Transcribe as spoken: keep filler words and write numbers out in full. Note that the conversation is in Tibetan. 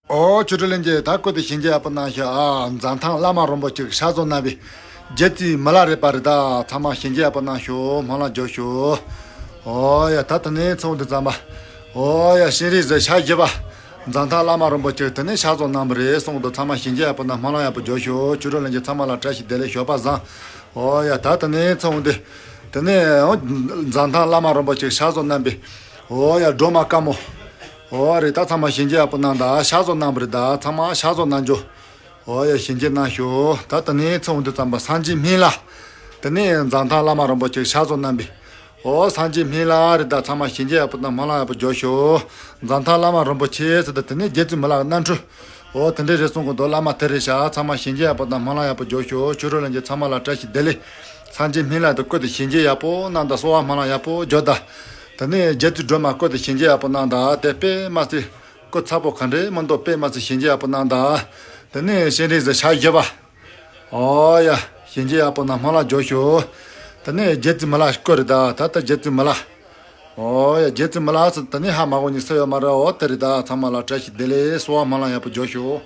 ཨོ་ཆོས་སྒྲོན་ལྷན་རྒྱས། ད་བཀོད་དེ་ཞལ་མཇལ་ཡག་པོ་གནང་ཤོག་ཨ། རྫོང་ཐང་བླ་མ་རིན་པོ་ཆེ་གི་ཕྱག་བཟོ་གནང་བའི་རྗེ་བཙུན་མི་ལ་རས་པ་རེད། ད་ཚང་མ་ཞལ་མཇལ་ཡག་པོ་གནང་ཤོག་སྨོན་ལམ་རྒྱོབ་ཤོག་ཨོ་ཡ། ད་དེ་ནས་ཚོགས་འདུ་ཚང་མ། ཨོ་ཡ། སྤྱན་རས་གཟིགས་ཞལ་བཞི་པ། རྫོང་ཐང་བླ་མ་རིན་པོ་ཆེ་དེ་ནས་ཕྱག་བཟོ་གནང་བ་རེད་གསུངས་འདུག་ཚང་མ་ཞལ་མཇལ་ཡག་པོ་གནང་སྨོན་ལམ་ཡག་པོ་རྒྱོབ་ཤོག་ཆོས་སྒྲོན་ལྷན་རྒྱས་ཚང་མ་ལ་བཀྲ་ཤིས་བདེ་ལེགས། ཞོགས་པ་བཟང་། ཨོ་ཡ། ད་དེ་ནས་ཚོགས་འདུ། དེ་ནས་ཨོ། རྫོང་ཐང་བླ་མ་རིན་པོ་ཆེ་ཕྱག་བཟོ་གནང་བའི། ཨོ་ཡ། སྒྲོལ་མ་དཀར་མོ། ཨོ་རེད། ད་ཚང་མ་ཞལ་མཇལ་ཡག་པོ་གནང་། ད་ཕྱག་བཟོ་གནང་བ་རེད། ད་ཚང་མ་ཕྱག་བཟོ་གནང་རྒྱུ། ཨོ་ཡ། ཞལ་མཇལ་གནང་ཤོག་ད་དེ་ནས་ཚོགས་འདུ་ཚང་མ་སངས་རྒྱས་སྨན་བླ། དེ་ནས་རྫོང་ཐང་བླ་མ་རིན་པོ་ཆེ་ཕྱག་བཟོ་གནང་བའི། ཨོ་སངས་རྒྱས་སྨན་བླ་རེད། ད་ཚང་མ་ཞལ་མཇལ་ཡག་པོ་དང་སྨོན་ལམ་ཡག་པོ་རྒྱོབ་ཤོག་རྫོང་ཐང་བླ་མ་རིན་པོ་ཆེ་ཟེར། ད་དེ་ནས་རྗེ་བཙུན་མི་ལ་རྣམ་འཕྲུལ། ཨོ་དེ་འདྲ་རེད་གསུང་གི་འདུག་བླ་མ་དེ་རེད་ཤག་ཚང་མ་ཞལ་མཇལ་ཡག་པོ་དང་སྨོན་ལམ་ཡག་པོ་རྒྱོབ་ཤོག་ཆོས་སྒྲོན་ལྷན་རྒྱས་ཚང་མ་ལ་བཀྲ་ཤིས་བདེ་ལེགས། སངས་རྒྱས་སྨན་བླ་དེ་བཀོད་དེ་ཞལ་མཇལ་ཡག་པོ་གནང་དང་གསོལ་བ་སྨོན་ལམ་ཡག་པོ་རྒྱོབ་དང་། དེ་ནས་རྗེ་བཙུན་སྒྲོལ་མ་བཀོད་དེ་ཞལ་མཇལ་ཡག་པོ་གནང་དང་། དེ་དཔེ་མ་སྲིད་སྐུ་ཚ་པོ་ག་འདྲས་མི་འདུག་དཔེ་མ་སྲིད་ཞལ་མཇལ་ཡག་པོ་གནང་དང་། དེ་ནས་སྤྱན་རས་གཟིགས་ཞལ་བཞི་པ། ཨོ་ཡ། ཞལ་མཇལ་ཡག་པོ་གནང་སྨོན་ལམ་རྒྱོབ་ཤོག་དེ་ནས་རྗེ་བཙུན་མི་ལ་སྐུ་རེད། ད་ད་ལྟ་རྗེ་བཙུན་མི་ལ། ཨོ་ཡ། རྗེ་བཙུན་མི་ལ་ཟེར་དེ་ནས་ཧ་མ་གོ་ནི་སུ་ཡོད་མ་རེད། ཨོ་དེ་རེད། ད་ཚང་མ་ལ་བཀྲ་ཤིས་བདེ་ལེགས། གསོལ་བ་སྨོན་ལམ་ཡག་པོ་རྒྱོབ་ཤོག